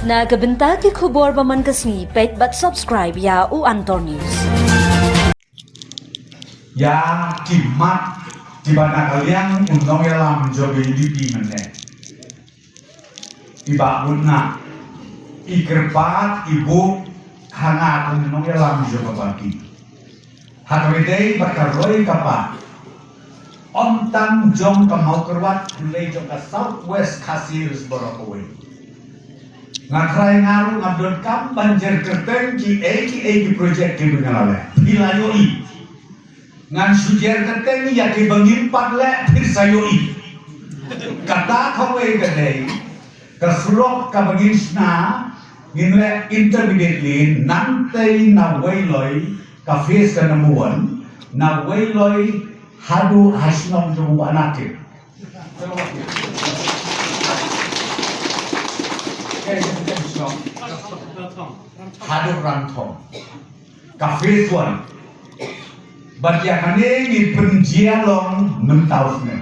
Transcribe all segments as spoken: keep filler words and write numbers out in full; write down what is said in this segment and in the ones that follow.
Na ka bynta ki khubor ba man ka sngi, peit bad subscribe ïa u Antor News. Ïa ki mat kiba na ka liang u nongïalam jong ka U D P mynne, i Bah Budna, i kyrpad i buh ha nga kum u nongïalam jong ka party. Ha kaba ïadei bad ka roi ka par, ym tang jong ka Mawkyrwat, hynrei jong ka South West Khasi Hills baroh kawei. Nga trai nga ruh nga donkam ban jer kyrteng kiei kiei ki project kiba nga la leh. Phi la ïohi. Ngan shu jer kyrteng ïa kiba ngim pat leh, phi sa ïohi. Kata kawei ka dei ka surok kaba ngin shna, ngin leh intermediate lane, nangtei na Weiloi, ka phase ka number one, na Weiloi haduh ha shnong jong u Bah Nakip. Haduh Ranthong. Ka phase one. Bad ïa kane ngi pynjia long mynta u snem.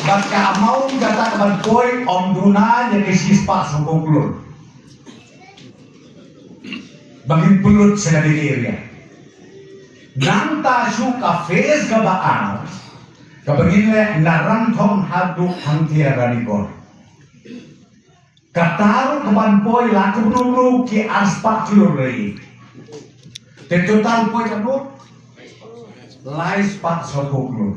Bad ka amount kata ka ban poi ym duna ïa ka shispah sanphew klur. Ba ngin pynlut sha kane ka area. Nangta shu ka phase kaba ar, kaba ngin leh na Ranthong haduh hangtei Ranikor. Kata ruh ka ban poi la kumno kumno ki arspah klur lei. Te total poi katno? Laispah sanphew klur.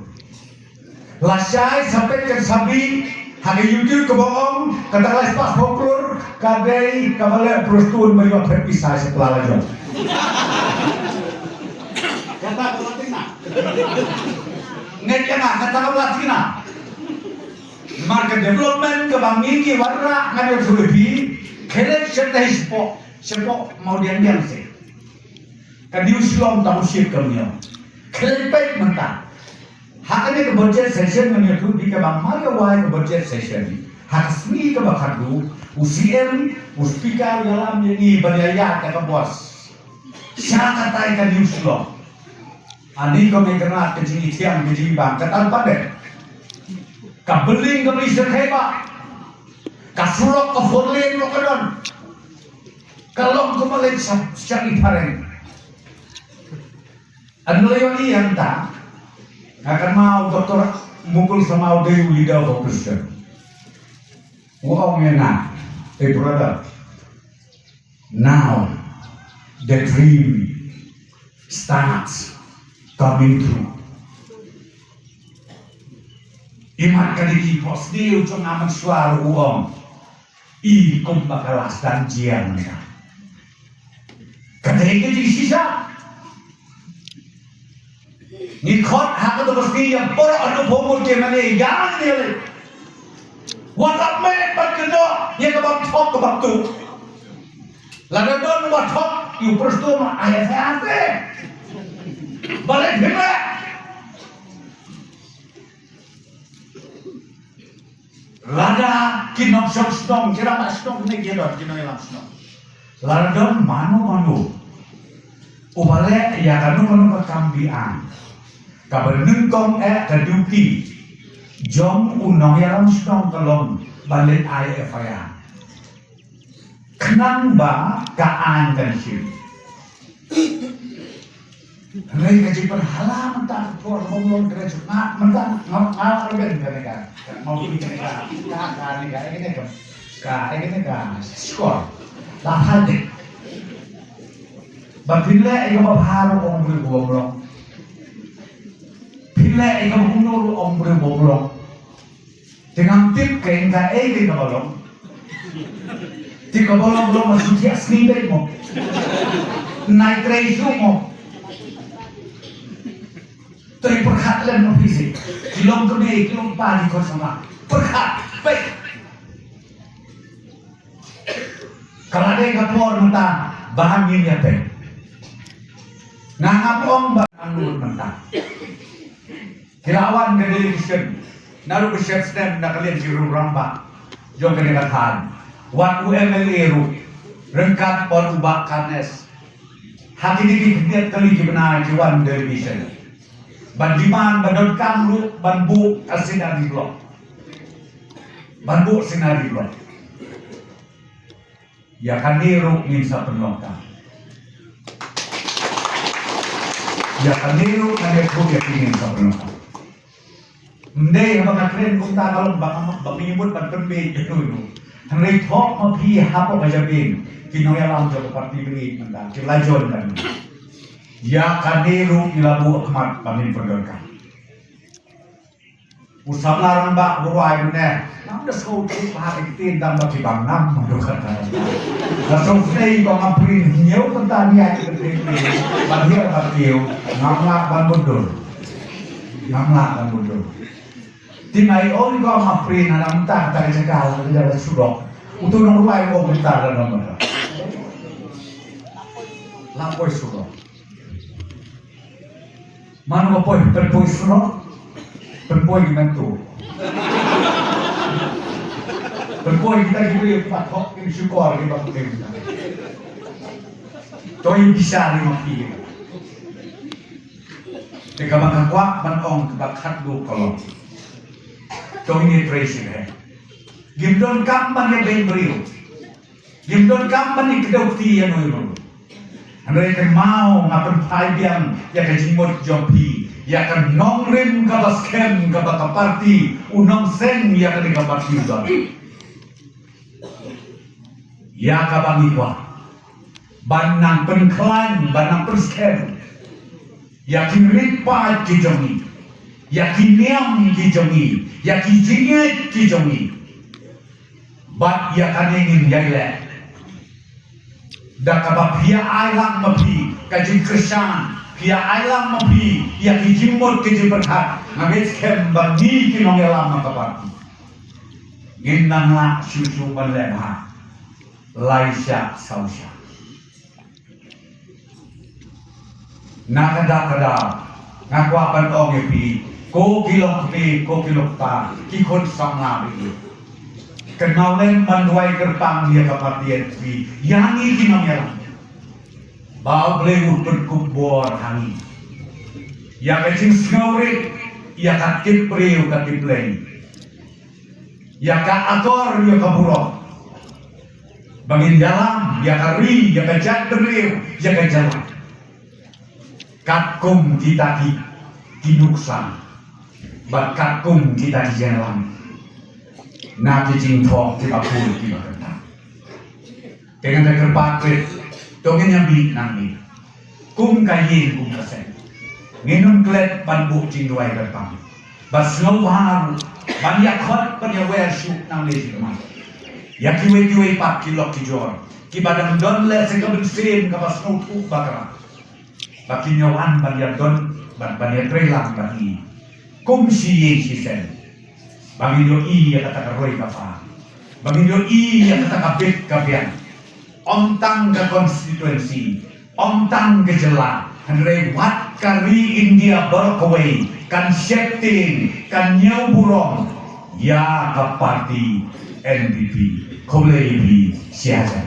Lashai sa peit kan sa bih ha ka YouTube kaba ong kata laispah sanphew klur ka dei kaba leh Prestone ba ïoh phet pisa sha pla la jong. Kata ka la tynga. Ngeit ïa nga kata ka la tynga. Namar ka development kaba ngi ki wanrah ngan ïathuh ïa phi, khie leit shatei shapoh, shapoh Mawdiangdiang seh. Ka New Shillong Township ka mih. Khie leit peit mynta. Ha kane ka budget session ngan ïathuh ïa phi kaba mar ïa wai ka budget session. Ha ka sngi kaba khatduh, u C M, u speaker u ïalam ïa ngi ban ïaid da ka bus. Sha katai ka New Shillong. Ani ko me kena ka jingithiang ka jingbang ka tan padet. Ka building ka building ka ba. Ka surok ka four lane ka don. Ka long ka malai sa sa i pareng. Ano yo i anta. Nga kan mau Doctor Mukul Samau dei u leader of opposition. Wa ong ïa nga, hey brother. Now the dream starts coming true. Imat ka dei ki pos ni u chong amat suar u ong. I kum ba ka las dan jiang ka. Ka dei ka dei shisha. Ngi khot ha ka tu pasti ïa por anu pho mut ke mane ïa ngi le. Wat ap me bat ke do ïa ka bam thok ka bam tu. Lada don wat thok ïa u Prestone ai ai ai. Balik himla. Lada ki nongshong shnong, ki rangbah shnong ne ki don, ki nongïalam shnong. Lada don mano mano uba leh ïa kano kano ka kam biang kaba nyngkong eh ka duty jong u nongïalam shnong ka long ban leit ai F I R. Khnang ba ka aiñ kan shim. Hynrei ka jingpynhala mynta ka por ka bym long ka jingmut mynta nga nga rben kane ka. Ka mau pyn kane ka. Ka kane ka kane ka. Ka kane ka. Skor. La phan de. Ba phin leh ïa kaba bha ruh ong briew ba bym long. Phin leh ïa kaba kumno ruh ong briew ba bym long. Te ngam tip kein kaei kein kaba long. Te kaba long long ma shu thiah sngi beit mo. Nai trei shu mo. Trei pyrkhat lem ma phi seh. Ki long kmie, ki long kpa, ki khot samla. Pyrkhat beit. Ka la dei ka por mynta ba ngin ïa peit. Nga ngam ong ba ngin lut mynta. Ki la wan ka delegation naduh ka shep snem na ka liang ki rangbah jong kane ka thaiñ. Wat u M L A ruh ryngkat bad u Bah Carnes. Ha kine ki khyndiat tylli ki bnai ki wan delegation. Ban demand, ban donkam ruh ban buh ka scenery block. Ban buh scenery block. Ïa kane ruh ngin sa pynlong ka. Ïa kane ruh ngan ïathuh ïa phi, ngin sa pynlong ka. Ym dei haba nga kren kumta ka long ba, ba ngi mut ban pynbeit ïa uno uno. Hynrei thoh ma phi hapoh ka jabieng, ki nongïalam jong ka party ba ïeit mynta, ki la join kane. Ïa kane ruh ngi la buh khmat ba ngin pyndonkam. U samla rangbah u rwai mynne, ngam da sngewthuh ha ki ktien dang ba ki bang ngam, ma dukha. Nga sngewsynei ba ngam print hynñiew kynta nia ki ktien, ban hiar ban kiew, ngam lah ban byndur. Ngam lah ban byndur. Te nga ïohi ba ngam print, hana mynta ka jaka la ka surok. Uto u nongrwai u ong mynta la ngam mynta. La poi surok. Mano ba poi, pynpoi surok, pynpoi ki mynta. Pynpoi kita ki briew pat hok ki shukor ki ba pynpoi kita. To ïa bishar ïa ma phi. Te kaba nga kwah ban ong kaba khatduh ka long, to ngin ïatrei shisha. Ngim donkam ban ïa beiñ briew. Ngim donkam ban ïa kdew kti ïa uno uno. Hynrei kynmaw, nga pynphai biang ïa ka jingmut jong phi, ïa ka nongrim kaba skhem kaba ka party, u nongseng ïa kane ka party u don. Ïa kaba ngi kwah ban nang pynkhlaiñ, ban nang pynskhem ïa ki rit paid ki jong ngi, ïa ki niam ki jong ngi, ïa ki jingngeit ki jong ngi. Bad ïa kane ngin ïai leh da kaba phi ïa ai lang ma phi ka jingkyrshan, phi ïa ai lang ma phi ïa ki jingmut ki jingpyrkhat. Nga ngeit skhem ba ngi ki nongïalam na ka party ngin nang lah shuh shuh ban leh bha. Lai shah saw shah. Na ka daw ka daw nga kwah ban ong ïa phi, ko ki longkmie, ko ki longkpa, ki khun samla ba ïeit, kynmaw lem ban duwai kyrpang ïa ka party N P P, ïa ngi ki nongïalam, ba U Blei un pynkup bor ha ngi ïa ka jingsngewrit, ïa ka tip briew ka tip Blei, ïa ka akor ïa ka burom, ba ngin ïalam ïa ka ri, ïa ka jaitbynriew, ïa ka jylla, katkum kita ki, ki nuksa bad katkum kita ki jingïalam na ki jingthoh kiba khuid kiba kyntang. Te ngan da kyrpad rit, to ngin ïa mih nangne kum ka ïing kum ka seng. Ngin ym klet ban buh jingduwai kyrpang, ban sngewbha ruh ban ïa khot ban ïa wer shuh nangne shi khmat ïa kiwei kiwei pat ki lok ki jor kiba dang don lehse ka mynsiem kaba sngewthuh bakla, ba kin ïa wan ban ïa don, ban, ban ïa trei lang bad ngi kum shi ïing shi sem, ba ngin ïohi ïa kata ka roi ka par, ba ngin ïohi ïa kata ka bit ka biang. Ym tang ka constituency, ym tang ka jylla, hynrei wat ka ri India baroh kawei kan sheptieng, kan ñiew burom ïa ka party N P P. Khublei ïa phi shihajar.